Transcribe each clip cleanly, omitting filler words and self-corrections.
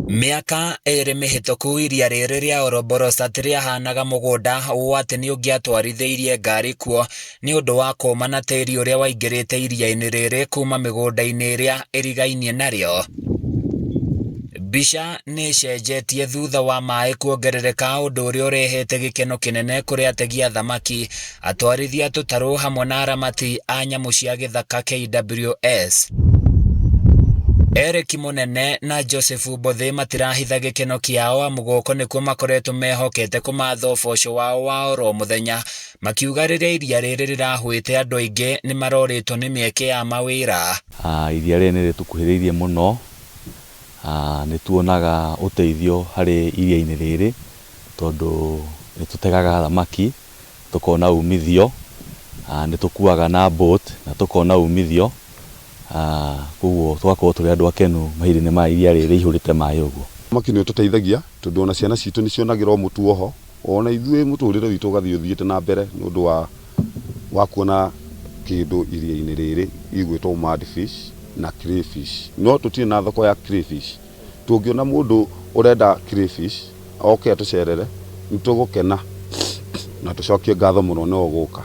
Mĩaka ĩĩrĩ mĩhĩtũku iria rĩrĩ rĩa Oroborosat rĩahanaga mũgũnda ũũ atĩ nĩ ũngĩatwarithĩirie ngari kuo nĩ ũndũ wa kũũma na tĩri ũrĩa waingĩrĩte iria-inĩ rĩrĩ kuma mĩgũnda-inĩ ĩrĩa ĩrigainie narĩo. Mbica nĩ ĩcenjetie thutha wa maĩ kuongerereka ũndũ ũrĩa ũrehete gĩkeno kĩnene kũrĩ ategi a thamaki, atwarithia a tũtarũ hamwe na aramati a nyamũ cia gĩthaka KWS. Eric Mũnene na Joseph Mbothĩ matirahitha gĩkeno kĩao amu gũkũ nĩkuo makoretwo mehokete kũmatha ũboco wao wa oro mũthenya, makiuga rĩrĩa iria rĩrĩ rĩrahũĩte andũ aingĩ nĩ marorĩtwo nĩ mĩeke ya mawĩra. Iria rĩrĩ nĩ rĩtũkuhĩrĩirie mũno. Nĩ tuonaga ũteithio harĩ iria-inĩ rĩrĩ tondũ nĩ tũtegaga thamaki tũkona umithio, nĩ tũkuaga na boat na tũkona umithio, koguo tũgakorwo tũrĩ andũ akenu mahinda-inĩ maya iria rĩrĩ rĩihũrĩte maĩ ũguo. Thamaki nĩ ũtũteithagia tondũ ona ciana citũ nĩ cionagĩra o mũtu oho, ona ithuĩ mũtũrĩre witũ ũgathiĩ ũthiĩte na mbere nĩ ũndũ wa kuona kĩndũ iria-inĩ rĩrĩ gĩgwĩtwo mudfish na crayfish. No tũtirĩ na thoko ya crayfish. Tũngĩona mũndũ ũrenda crayfish oke atũcerere, nĩ tũgũkena na tũcokie ngatho mũno nĩwe gũka.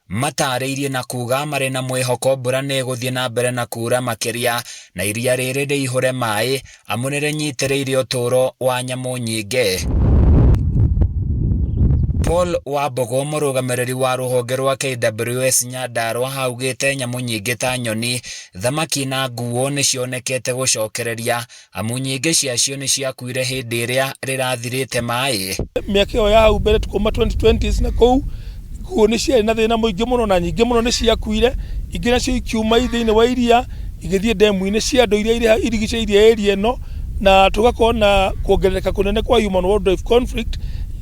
Matarĩirie na kuuga marĩ na mwĩhoko mbura nĩ ĩgũthiĩ na mbere na kuura makĩria na iria rĩrĩ rĩihũre maĩ amu nĩ rĩnyitĩrĩire ũtũũro wa nyamũ nyingĩ. Paul Wambũgũ, mũrũgamĩrĩri wa rũhonge rwa KWS Nyandarua augĩte nyamũ nyingĩ ta nyoni, thamaki na nguo nĩ cionekete gũcokereria amu nyingĩ ciacio nĩ ciakuire hĩndĩ ĩrĩa rĩrathirĩte maĩ. Mĩaka ĩyo ya hau mbere kuma 2020s na kũu nguo nĩ ciarĩ na thĩna mũingĩ mũno na nyingĩ mũno nĩ ciakuire, ingĩ nacio ikiuma thĩinĩ wa iria igĩthiĩ ndemu-inĩ cia andũ iria irigicĩirie area ĩno, na tũgakorwo na kuongerereka kũnene kwa human wildlife conflict,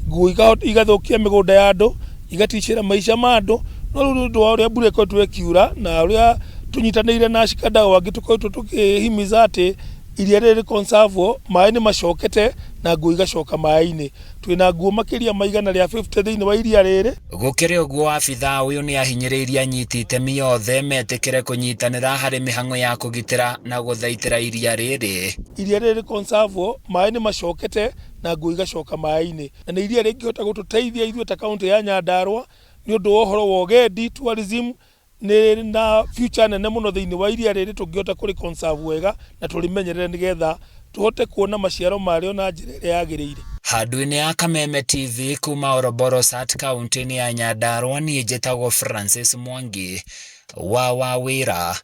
nguo igathũkia mĩgũnda ya andũ, igaticĩra maica ma andũ, no rĩu nĩ ũndũ wa ũrĩa mbura ĩkoretwo ĩkiura na ũrĩa tũnyitanĩire na ashikadau angĩ tũkoretwo tũkĩhimiza atĩ iria rĩrĩ rĩ conserve-wo, maĩ nĩ macokete na nguo igacoka maĩ-inĩ. Twĩna nguo makĩria ma 150 thĩinĩ wa iria rĩrĩ. Gũkĩrĩ ũguo abithaa ũyũ nĩ ahinyĩrĩirie anyiti itemi othe metĩkĩre kũnyitanĩra harĩ mĩhang'o ya kũgitĩra na gũthaitĩra iria rĩrĩ. Iria rĩrĩ rĩ conserve-wo, maĩ nĩ macokete na nguo igacoka maĩ-inĩ. Na nĩ iria rĩngĩhota gũtũteithia ithuĩ ta kaũntĩ ya Nyandarua nĩ ũndũ wa ũhoro wa ũgendi, tourism, nĩ rĩrĩ na future nene mũno thĩinĩ wa iria rĩrĩ tũngĩhota kũrĩ conserve wega na tũrĩmenyerere nĩgetha tũhote kuona maciaro marĩo na njĩra ĩrĩa yagĩrĩire. Handũ-inĩ ya Kameme TV kuma Oroborosat kaunti-inĩ ya Nyandarua niĩ njĩtagwo Francis Mwangi wa Wawĩra.